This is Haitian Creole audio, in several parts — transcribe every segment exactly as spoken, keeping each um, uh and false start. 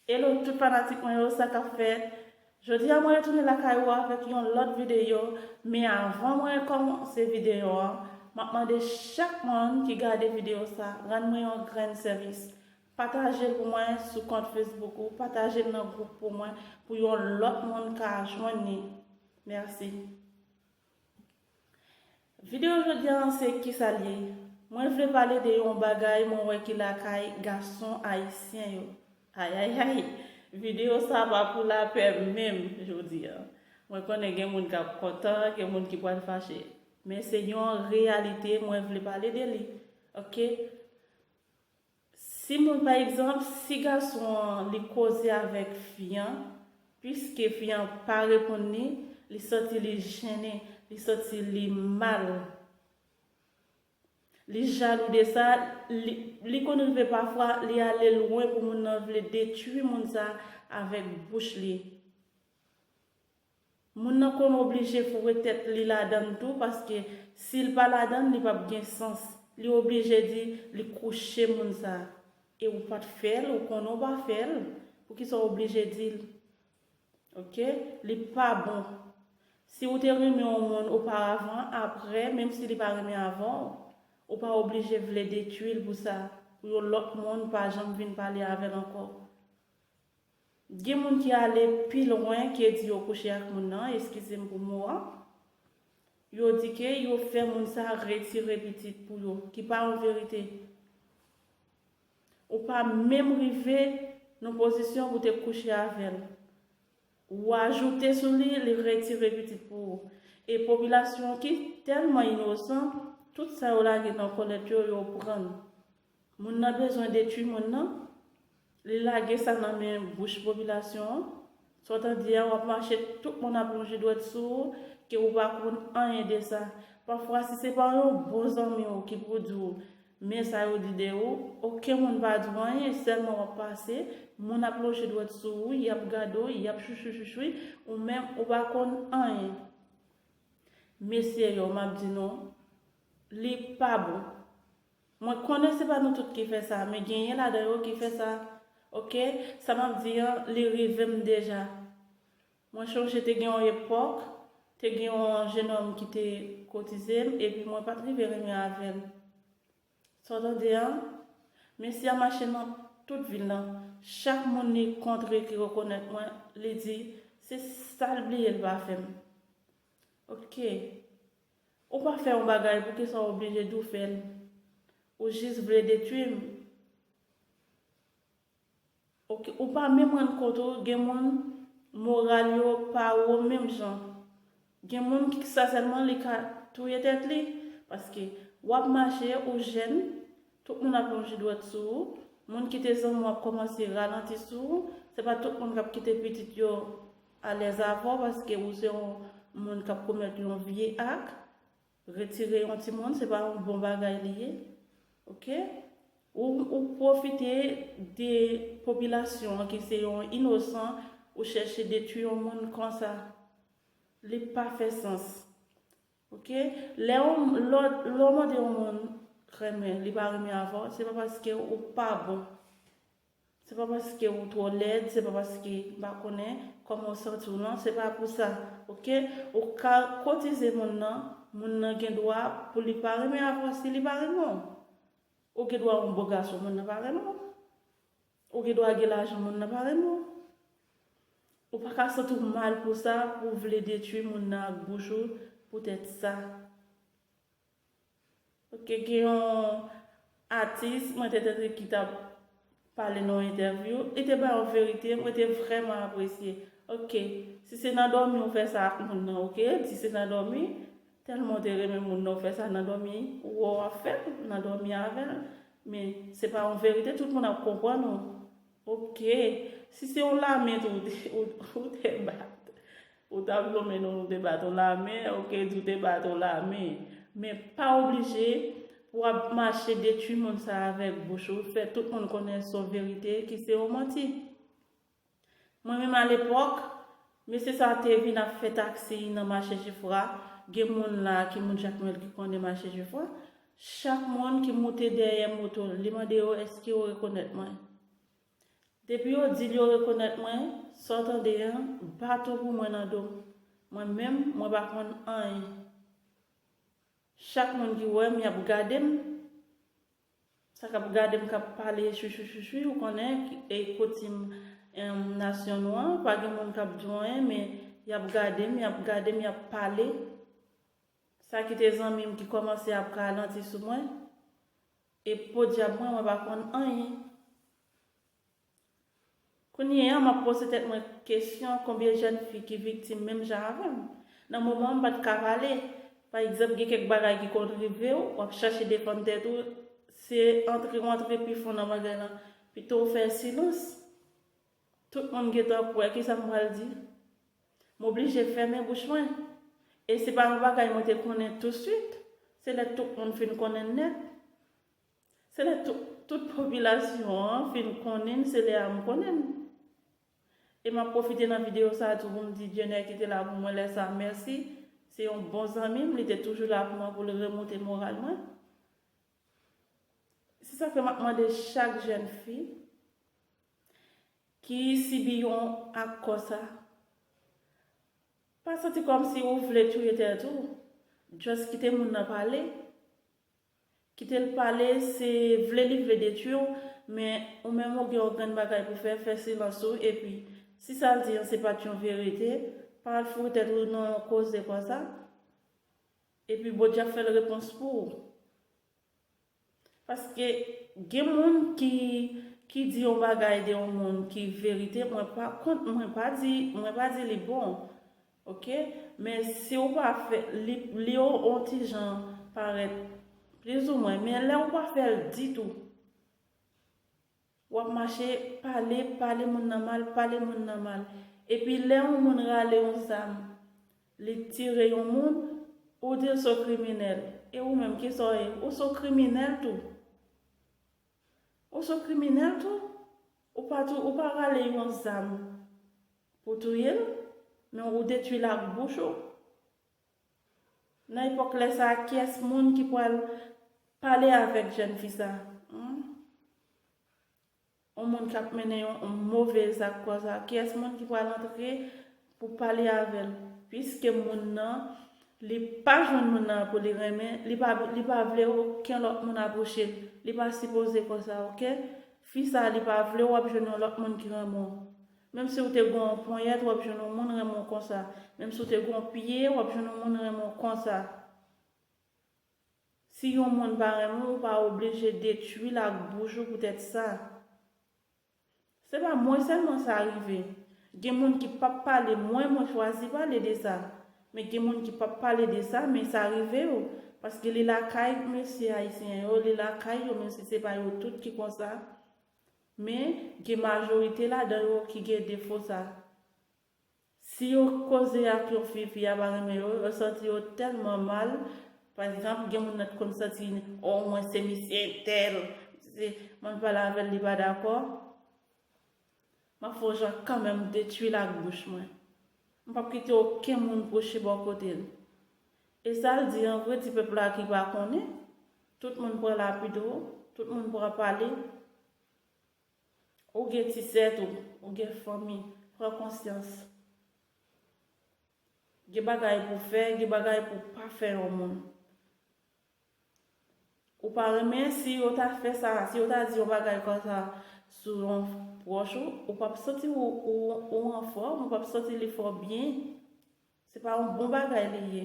Hello tout fanatik mwen yo, sa k ap fèt? Jodi a mwen retounen lakay ou avèk yon lòt videyo, men avan mwen kòmanse videyo an, m ap mande chak moun ki gade videyo sa, rann mwen yon grenn sèvis. Pataje l pou mwen sou kont Facebook ou, pataje l nan gwoup pou mwen, pou yon lòt moun ka jwenn li. Mèsi. Videyo jodi a se kisa l ye? Mwen vle pale de yon bagay mwen wè ki lakay gason ayisyen yo. Ayayay, videyo sa pa pou lapè menm jodi a. Mwen konnen gen moun k ap kontan, gen moun ki pral fache. Men se yon reyalite, mwen vle pale de li. Oke? Si moun, pa egzanp, si gason an li koze avèk fi an, piske fi an pa reponn li, li santi li jennen, li santi li mal. Li jalou de sa, li, li konn rive pafwa, li ale lwen pou moun nan vle detwi moun sa avèk bouch li. Moun nan konn oblije foure tèt li ladann tou, paske si l pa ladann, li p ap gen sans. Li oblije di li kouche moun sa. E ou pa t fè l, ou konnen w pa fè l, poukisa w oblije di l? Oke? Li pa bon. Si ou te renmen yon moun oparavan, apre, menm si li pa renmen avè w, ou pa oblije vle detwi l pou sa, pou yon lòt moun pa janm vin pale avè l ankò. Gen moun ki ale pi lwen ke di yo kouche ak moun nan, eskize m pou mo a. Yo di ke yo fè moun sa retire pitit pou yo, ki pa yon verite. Ou pa menm rive nan pozisyon pou te kouche avè l. Ou ajoute sou li, li retire pitit pou ou. E popilasyon ki tèlman inosan, tout sa yo lage nan kòlèt yo, yo pran. Moun nan bezwen detwi moun nan. Li lage sa nan men bouch popilasyon an. Sa w tande a, w ap mache, tout moun ap lonje dwèt sou ou, ke ou pa konn anyen de sa. Pafwa, si se pa yon bon zanmi w ki pou di w, men sa yo di de ou, okenn moun pa di w anyen, sèlman w ap pase, moun ap lonje dwèt sou ou, y ap gade w, y ap chouchou chouchoui, ou menm, ou pa konn anyen. Mesye yo, m ap di nou, li pa bon. Mwen konnen se pa nou tout ki fè sa, men genyen ladan yo ki fè sa. Oke? Sa m ap di an, li rive m deja. Mwen chonje te gen yon epòk, te gen yon jenòm ki te kotize m, epi mwen pa t rive renmen avè l. Sa w tande an? Mesye a mache nan tout vil lan. Chak moun li kontre ki rekonèt mwen, li di, se sa l bliye l pa fè m. Oke. Ou pa fè yon bagay, poukisa w oblije di w fè l? Ou jis vle detwi m. Oke, ou pa menm rann kont ou, gen moun moral yo pa wo menm jan. Gen moun ki sa sèlman li ka touye tèt li, paske w ap mache, ou jèn, tout moun ap lonje dwèt sou ou, moun ki te zanmi w ap kòmanse ralanti sou ou, se pa tout moun k ap kite pitit yo alèz avè w, paske ou se yon moun k ap komèt yon vye ak. Retire yon timoun, se pa yon bon bagay li ye. Oke? Ou, ou pwofite de popilasyon an ki se yon inosan, ou chèche detwi yon moun konsa. Li pa fè sans. Oke? Lè yon, lè, lè w mande yon moun renmen, li pa renmen avè w, se pa paske ou pa bon. Se pa paske ou twò lèd, se pa paske m pa konnen kòman w santi w non, se pa pou sa, oke? Ou ka kotize moun nan, moun nan gen dwa pou li pa renmen avè w si li pa renmen w. Ou gen dwa yon bon gason, moun nan pa renmen w. Ou gen dwa gen lajan, moun nan pa renmen w. Ou pa ka santi w mal pou sa, pou w vle detwi moun nan ak bouch ou poutèt sa. Oke, gen yon atis, mwen te tande ki t ap pale nan yon entèvyou, li te bay yon verite, mwen te vrèman apresye. Oke, si se nan dòmi ou fè sa ak moun nan, oke, si se nan dòmi, tèlman w te renmen moun nan, ou fè sa nan dòmi, ou wè w ap fè l, nan dòmi avè l. Men, se pa yon verite, tout moun ap konprann ou. Oke, si se yon lame tou, ou te, ou, ou te bat. Ou t ap lonmen non, ou te bat yon lame, oke, di w te bat yon lame. Men pa oblije pou w ap mache detwi moun sa avèk bouch ou, fè tout moun konnen se yon verite ki se yon manti. Mwen menm alepòk, mesye sa te vin ap fè taksi nan mache Jefra, gen moun la ki moun Jakmèl ki konnen mache Jefra, chak moun ki moute dèyè moto l, li mande yo èske yo rekonèt mwen. Depi yo di l yo rekonèt mwen, sa w tande an, baton pou mwen nan do m. Mwen menm, mwen pa konn anyen. Chak moun ki wè m, y ap gade m. Sa k ap gade m, k ap pale chouchou chouchou, ou konnen, e koutim, em, nasyon nou an, pa gen moun k ap di w anyen, men y ap gade m, y ap gade m, y ap pale. Sa ki te zanmi m ki kòmanse ap ralanti sou mwen, e podyab mwen, mwen pa konn anyen. Kounye a, m ap poze tèt mwen kesyon, konbyen jèn fi ki viktim menm jan avè m? Nan moman an, m pa t ka pale. Pa egzanp, gen kèk bagay ki konn rive w, w ap chache defann tèt ou, se antre w antre pi fon nan bagay lan, pito w fè silans. Tout moun gentan kwè, kisa m pral di? M oblije fèmen bouch mwen. E se pa yon bagay mwen te konnen touswit. Se lè tout moun fin konnen nèt. Se lè tout, tout popilasyon an fin konnen, se lè a m konnen. E m ap pwofite nan videyo sa a tou pou m di Dieunè ki te la pou mwen lè sa a, mèsi. Se yon bon zanmi m, li te toujou la pou mwen, pou l remoute moral mwen. Se sa fè m ap mande chak jèn fi ki sibi yon ak konsa, pa santi kòmsi ou vle touye tèt ou. Just kite moun nan pale. Kite l pale, se vle li vle detwi w, men ou menm ou gen yon grenn bagay pou fè, fè silans ou, epi si sa l di an se pa t yon verite, pa al foure tèt ou nan yon koze konsa, epi Bondye ap fè l repons pou ou. Paske gen moun ki, ki di yon bagay de yon moun ki verite, mwen pa kont, mwen pa di, mwen pa di li bon. Oke? Men si w pa fè, li, li yon, yon ti jan parèt plizoumwen, men lè w pa fè l ditou, w ap mache pale, pale moun nan mal, pale moun nan mal. Epi lè yon moun rale yon zam, li tire yon moun, ou di l se yon kriminèl. E ou menm, kisa w ye? Ou se yon kriminèl tou. Ou se yon kriminèl tou. Ou pa tou, ou pa rale yon zam pou touye l, men ou detwi l ak bouch ou. Nan epòk lè sa a, kiyès moun ki pral pale avèk jèn fi sa a? Hmm? Yon moun k ap mennen yon move zak konsa, kiyès moun ki pral antre pou pale avè l? Piske moun nan, li pa jwenn moun nan pou li renmen, li pa, li pa vle okenn lòt moun apwoche l. Li pa sipoze konsa, oke? Fi sa, li pa vle w ap jwenn yon lòt moun ki renmen w. Menm si w te gen yon ponyèt, w ap jwenn yon moun renmen w konsa. Menm si w te gen yon pye, w ap jwenn yon moun renmen w konsa. Si yon moun pa renmen w, ou pa oblije detwi l ak bouch ou poutèt sa. Se pa mwen sèlman sa rive. Gen moun ki p ap pale, mwen, mwen chwazi pale de sa. Men gen moun ki p ap pale de sa, men sa rive yo. Paske li lakay mesye ayisyen yo, li lakay yo, menm si se pa yo tout ki konsa. Men gen majorite ladan yo ki gen defo sa. Si yo koze ak yon fi, fi a pa renmen yo, yo santi yo tèlman mal. Pa egzanp, gen moun nan t konn santi, o, mwen se misye entèl. Se, mwen pale avè l, li pa dakò. M ap fè yon jan kanmenm detwi l ak bouch mwen. M p ap kite okenn moun pwoche bò kote l. E sa l di an vre, ti pèp la ki pa konnen, tout moun pran lapid ou, tout moun pran pale. Ou gen ti sèt ou, ou gen fanmi, pran konsyans. Gen bagay pou fè, gen bagay pou pa fè yon moun. Ou pa renmen si yo ta fè sa, si yo ta di yon bagay konsa sou yon pwòch ou, ou p ap santi ou, ou, ou anfòm, ou p ap santi li fè w byen. Se pa yon bon bagay li ye.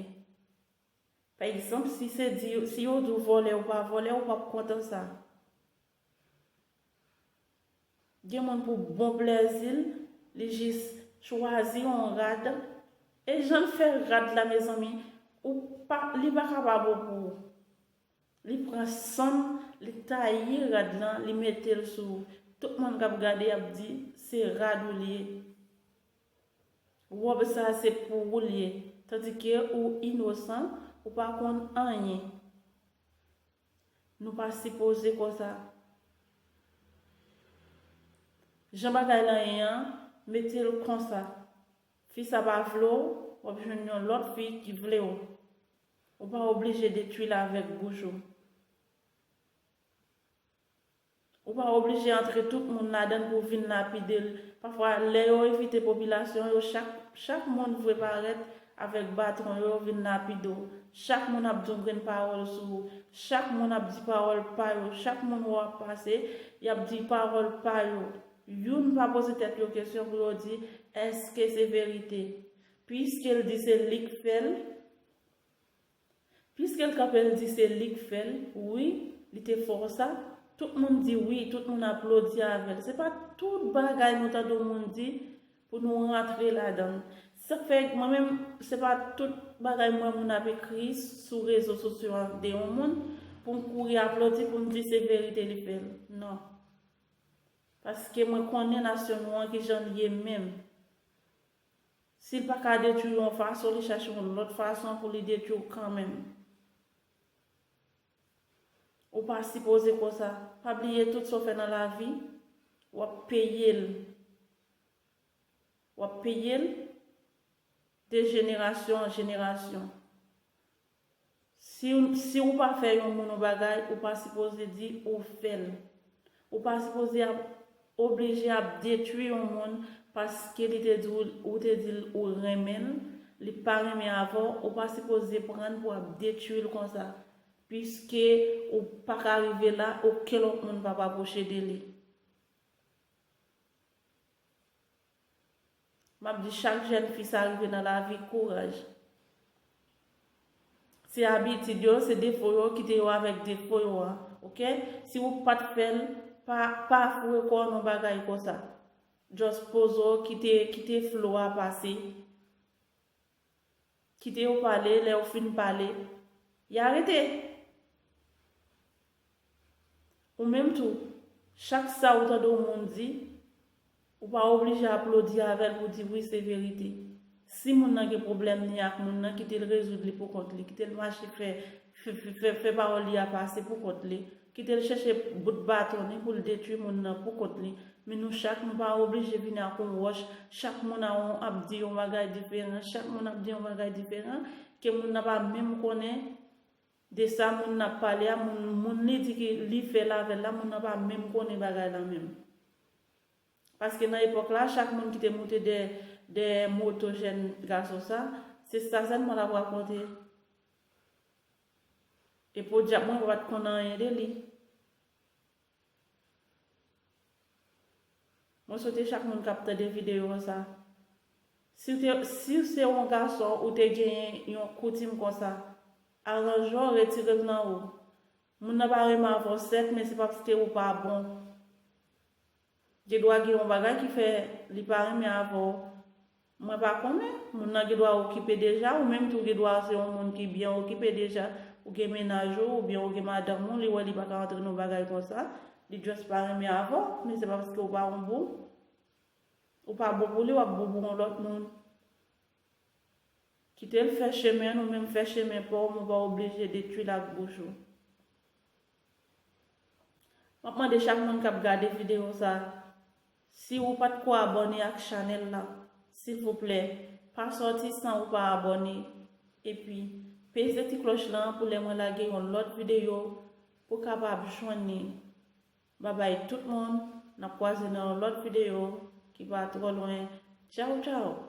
Pa egzanp, si se di, si yo di w vòlè, ou pa vòlè, ou p ap kontan sa. Gen moun pou bon plèzi l, li jis chwazi yon rad. E jan l fè rad la, mezanmi, ou pa, li pa ka pa bon pou ou. Li pran sann, li taye rad lan, li mete l sou ou. Tout moun k ap gade, y ap di, se rad ou li ye. Wòb sa se pou ou li ye, tandike ou inosan, ou pa konn anyen. Nou pa sipoze konsa. Jan bagay lan ye an, mete l konsa. Fi sa pa vle w, w ap jwenn yon lòt fi ki vle w. Ou pa oblije detwi l avèk bouch ou. Ou pa oblije antre tout moun ladan l pou w vin lapide l. Pafwa, lè yo envite popilasyon yo, chak, chak moun vle parèt avèk baton yo vin lapide w. Chak moun ap di yon grenn pawòl sou ou. Chak moun ap di pawòl pa yo. Chak moun wè w ap pase, y ap di pawòl pa yo. Youn pa poze tèt yo kesyon pou yo di, èske se verite? Piske l di se li k fè l, piske l kanpe l di se li k fè l, wi, li te fè w sa, tout moun di wi, tout moun aplodi avè l. Se pa tout bagay nou tande yon moun di pou nou rantre ladan l. Sa k fè, mwen menm, se pa tout bagay m wè moun ap ekri sou rezo sosyo a de yon moun, pou m kouri aplodi, pou m di se verite li fè l. Non. Paske mwen konnen nasyon nou an ki jan l ye menm. Si l pa ka detwi w yon fason, li chache yon lòt fason pou li detwi w kanmenm. Ou pa sipoze konsa. Pa bliye tout sa w fè nan lavi, w ap peye l. W ap peye l de jenerasyon an jenerasyon. Si, si ou pa fè yon moun yon bagay, ou pa sipoze di ou fè l. Ou pa sipoze ap oblije ap detwi yon moun paske li te di w, ou te di l ou renmen l, li pa renmen avè w, ou pa sipoze pran l pou ap detwi l konsa. Piske ou pa ka rive la, okenn lòt moun p ap apwoche de li. M ap di chak jèn fi sa rive nan lavi, kouraj. Se abitid yo, se defo yo, kite yo avèk defo yo a, oke? Si ou pa t fè l, pa, pa foure kò w nan bagay konsa. Just poze w, kite, kite flow a pase. Kite yo pale, lè yo fin pale, y a rete. Ou menm tou, chak sa ou tande yon moun di, ou pa oblije aplodi avè l pou di wi, se verite. Si moun nan gen pwoblèm li ak moun nan, kite l rezoud li pou kont li, kite l mache fè, fè, fè, fè, fè pawòl li a pase pou kont li. Kite l chèche bout baton li pou l detwi moun nan pou kont li. Men nou chak, nou pa oblije vini ak yon wòch. Chak moun a yon, ap di yon bagay diferan. Chak moun ap di yon bagay diferan. Ke moun nan pa menm konnen de sa moun nan ap pale a, moun, moun li di ki li fè l avè l la, moun nan pa menm konnen bagay la menm. Paske nan epòk la, chak moun ki te moute dè, dè moto jèn gason sa, se sa sèlman l ap rakonte. E podyab mwen pa t konn anyen de li. Mwen swete chak moun k ap tande videyo sa, si w te, si w se yon gason ou te genyen yon koutim konsa, aranje w, retire l nan ou. Moun nan pa renmen avè w sèt, men se paske ou pa bon. Gendwa gen yon bagay ki fè li pa renmen avè w. Mwen pa konnen, moun nan gendwa okipe deja, ou menm tou gendwa se yon moun ki byen okipe deja, ou gen mennaj ou, oubyen ou gen madanm ou, li wè li pa ka antre nan bagay konsa, li just pa renmen avè w, men se pa paske ou pa yon bon, ou pa bon pou li, w ap bon pou yon lòt moun. Kite l fè chemen l, ou menm fè chemen pa w, men w pa oblije detwi l ak bouch ou. M ap mande chak moun k ap gade videyo sa, si ou pa t ko abòne ak chanèl la, silvouplè, pa sòti san ou pa abòne. Epi, peze ti klòch lan pou lè mwen lage yon lòt videyo, pou w kapab jwenn li. Babay tout moun, n ap kwaze nan yon lòt videyo ki pa twò lwen. Tchaw, tchaw!